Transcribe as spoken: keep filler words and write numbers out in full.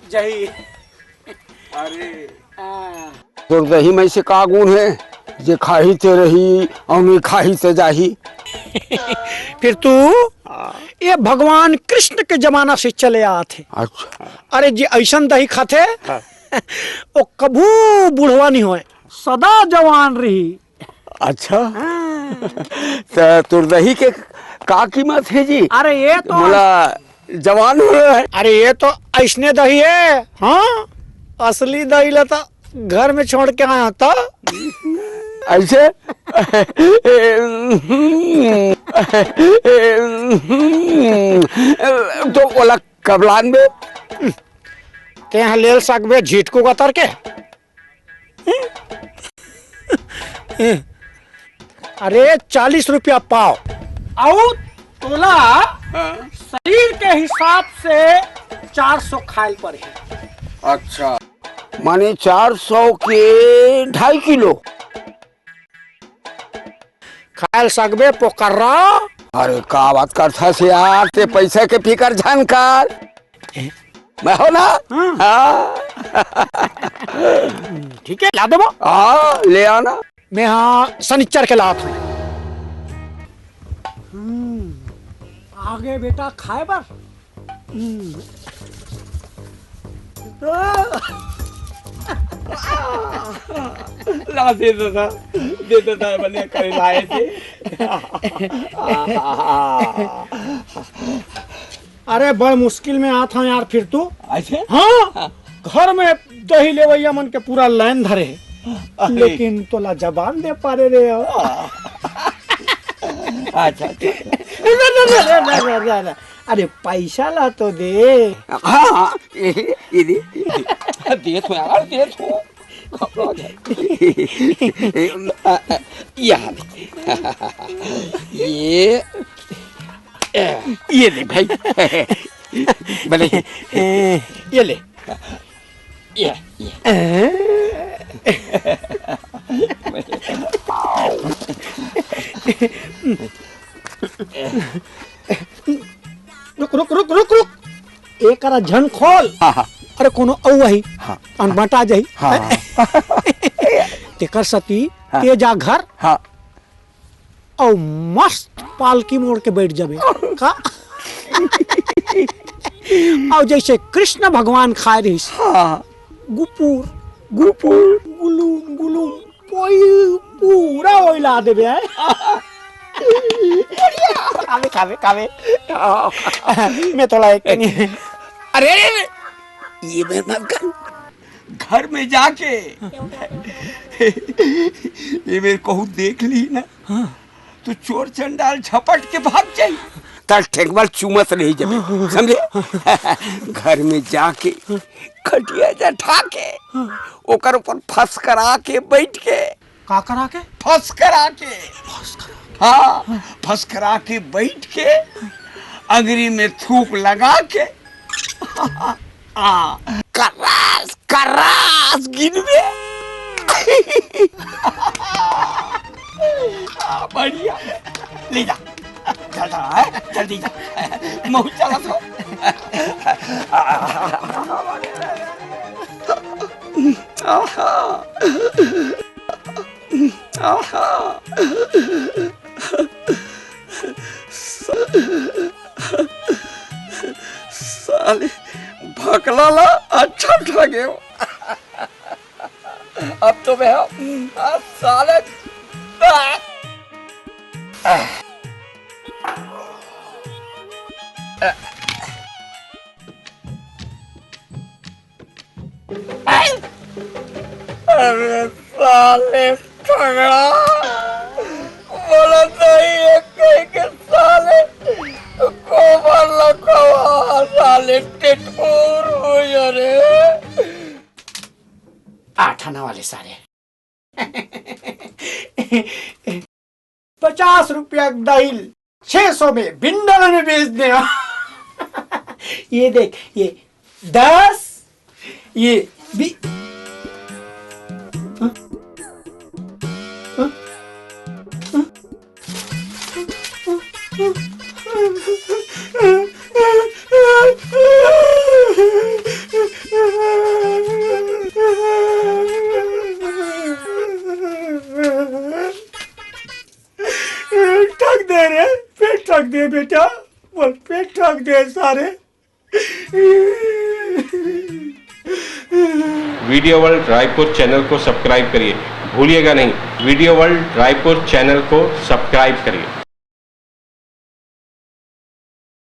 जाही। अरे। हाँ। तोर दही में से का गुण हे, जे खाही ते रही अउ नइ खाही ते जाही? फिर तू, हाँ। ये भगवान कृष्ण के जमाना से चले आत हे। अच्छा। अरे, जे अइसन दही खाथे, हाँ। वो कभू बुढ़वा नइ होय, सदा जवान रही। अच्छा। हाँ। त तोर दही के का कीमत हे जी? अरे ये तो मोला जवान होना हे। अरे ये तो अइसने दही हे, हाँ, असली दही ला तो घर में छोड़ के आया तो। अइसे? तो ओला कब लानबे? तें ह ले सकबे झिटकू कतर के। अरे, चालीस रुपया पाव। अउ तोला हाँ। शरीर के हिसाब से चार सौ खाए ल परही। अच्छा, माने चार सौ के ढाई किलो। खाए ल सकबे पोकर्रा। अरे, का बात करथस यार, तें पइसा के फिकर झन कर। मैं हों ना? हाँ। हाँ। ठीक हे, ला देबो। हाँ, ले आना। मैं हाँ सनिच्चर के लात हों। हम्म, आगे बेटा खाए बर। हम्म। ला दे ददा, दे ददा, बने करे लाए थे। अरे, बड़ मुश्किल में आत हँव यार, फिर तू। अच्छा? हाँ, हाँ। घर में दही लेवइया मन के पूरा लाइन धरे हे, अरे। लेकिन तोला जबान दे पारे रे हो। अच्छा, अच्छा, अच्छा। अरे, पइसा ला तो दे। हाँ, हाँ, ये, ये दे, ये दे। देत हों यार, देत हों। ये, ये, ये ले भाई। बने, ये ले। ये, ये। रुक, रुक, रुक, रुक, रुक। एकरा झन खोल। हाँ, हाँ। अरे, कोनो अउ आही। हाँ। अनबटा जाही। हाँ, हाँ। तेकर सती हाँ। तें जा घर। हाँ। अउ मस्त पालकी मोड़ के बइठ जाबे। का? अउ जइसे कृष्ण भगवान खाए रहिस। हाँ। गुपुर, गुपुर। गुलुम, गुलुम। कोई पूरा ओइला देबे, हैं? बढ़िया। खाबे, खाबे, खाबे। मैं तोला एक कनी। अरे, अरे, अरे, ये मैं मत कर। घर में जाके ये मेरे कहूँ देख ली ना, हाँ। तो चोर चंडाल झपट के भाग जाई। तल ठेकबल चूमत रही जबे, समझे? घर में जाके खटिया जठा के ओकर ऊपर फसकरा के बैठ के। का करा के? फसकरा के। फसकरा के। हाँ, फसकरा के बैठ के अंगरी में थूक लगा के आ, करास, करास गिनबे। आ, बढ़िया। ले जा। जा, जा, हैं? जल्दी जा। महू चला तो। आहा। आहा। साले भकला ला अच्छा ठगे हो। अब तो मैं, आ, साले, आ, आ, अरे साले ठगड़ा, बोला नहीं है कहीं के साले, गोबर लखवा साले टिटपुर हुई रे। आठ आना वाले साले। पचास रुपया दाइल छह सौ में बिंडल में बेच दे। ये देख, ये दस, ये भी। ए बेटा, मोर पेट ठोक दे सारे। वीडियो वर्ल्ड रायपुर चैनल को सब्सक्राइब करिए, भूलिएगा नहीं, वीडियो वर्ल्ड रायपुर चैनल को सब्सक्राइब करिए।